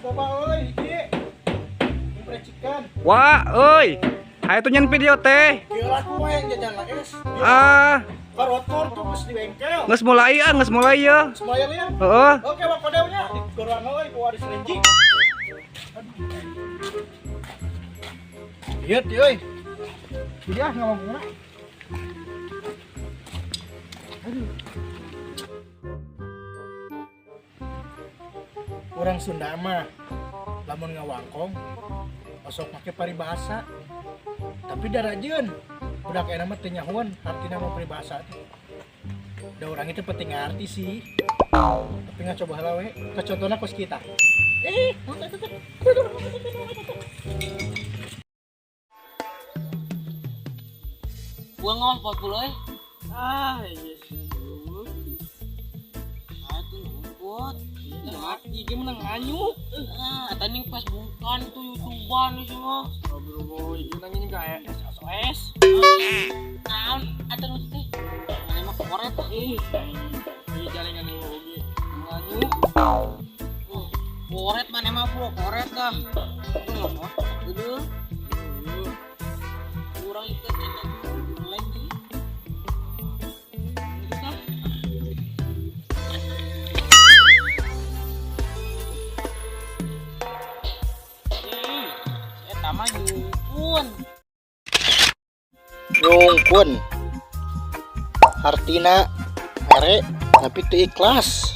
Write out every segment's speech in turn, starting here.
Loba euy hiji. Ini percikan. Wah, euy. Hayu tuh nyen video teh. Kieu lah ku yang jajan lah es. Ah, Karotor tuh geus di bengkel. geus mulai ah, geus mulai ya. Geus mulai ya. Heeh. Oke, Pak Kodewnya di goran euy ku waris renji. Lihat euy. Jadi ah nggak mampu. Aduh. Orang Sunda mah lamun ngawangkong osok make paribahasa, tapi darajeun budak enak mah teu nyahoan artina mah paribahasa teh. Da urang itu penting ngarti sih, tapi nggak coba heula we ke contohna kos kita. Gua ngompot puluh eh. Ah, iya. Ah, itu ngompot. Ngerti gimana nganyuk? Ah, tadi Facebookan tuh YouTubean nih semua. Bro, itu nangis kayak SOS. Naon atau nu teh? Mana mah koret. Ih, ini jaringan lu oge. Nganyuk. Oh, koret mana mah bro, koret dah. Itu ngompot gede. Kurang ikut eta online di. Eta mah nyungkun. Nyungkun artina mere tapi teu ikhlas.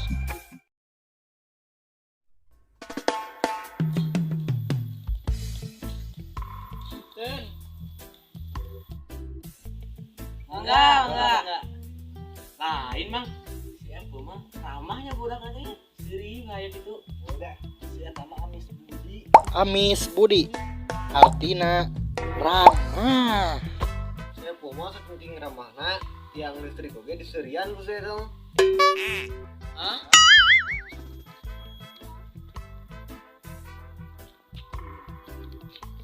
Enggak. Lain, Mang. Siapa mah? Ramahnya budak katanya. Seri kayak gitu. Udah, si eta mah Amis Budi. Amis Budi artina ramah. Saya mah saking ramahna tiang listrik oge diserian ku saya dong. Hah?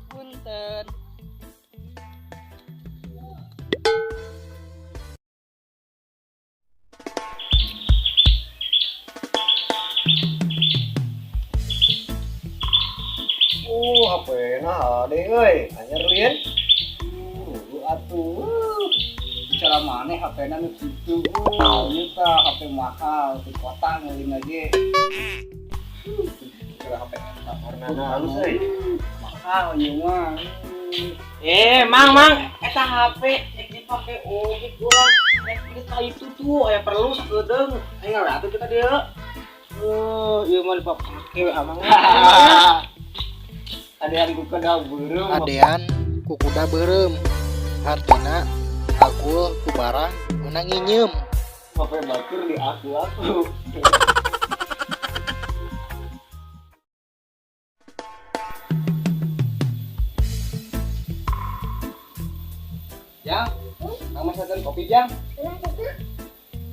Punten. HP na ade euy, anyar lien. Atuh. Bicara maneh HP-na nu kitu. Ieu tah HP mahal di kota ngeulin lagi. Bicara HP eta Warnana halus euy. Mahal ieu mah. Mang, eta HP rek dipake oge kurang rek geus ka itu tuh aya perlu sakedeung. Ayo ngala atuh kita dieu. Ieu mah dipake we amang. Adean ku kuda beureum. Adean ku kuda beureum artina agul ku barang meunang nginyeum. HP batur di aku. Jang, kamu masakan kopi Jang?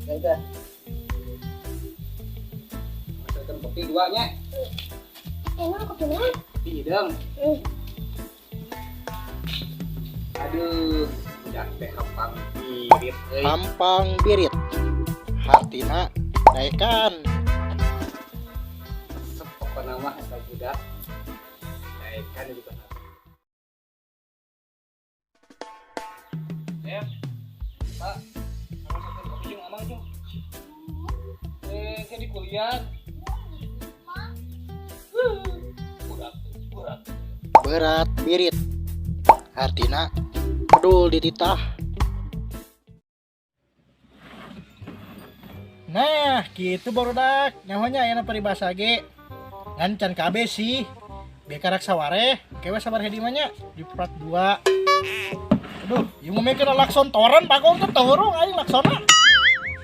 Ya udah. Masakan kopi dua nya. Emang kopi mana? Kopi hidung. Aduh, udah teh hampang birit euy. Hampang birit artina daekan. Resep pokona mah eta budak. Daekan juga. Pak, masakan kopi jeung amang jeung. Kayak di kuliah. Berat, berat. Berat birit artina pedul dititah. Nah, gitu barudak nyahonya aya paribasa ge ngan can kabeh sih. Bekarak saware kewe sabar hedi mah nya di part 2. Aduh, ieu mah mikir lakson toren bagong teh teu aing laksona.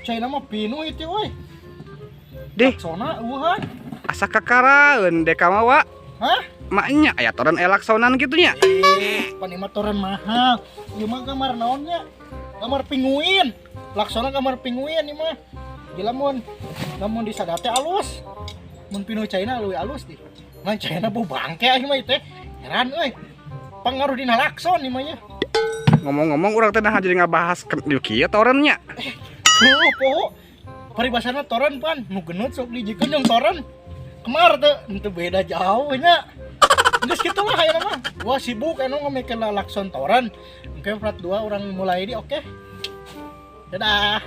Caina mah pinuh itu euy. Dih. Laksona eueuhan. Asa kakaraeun deka mah wa. Hah? Maknya aya toren elaksonan kitu nya. Pan ieu mah toren mahal. Ieu mah gambar naonnya? Gambar pinguin. Laksona gambar pinguin ieu mah. Gila lamun disadar teh alus. Mun pinuh caina leuwih alus dih. Ngan caina bau bangke aing mah ieu teh. Heran euy. Pangaruh dina lakson ieu mah nya. Ngomong-ngomong urang teh nah jadi ngabahas kieu torennya. Heuh, poho. Paribasana toren pan nu geunut sok dijikeun jeung toren. Kemar tuh, itu beda jauh nya. Geus kitu lah ayeuna mah. Gua sibuk anu ngemikeun lalakson toren. Oke, part 2 urang mulai di, oke. Dadah.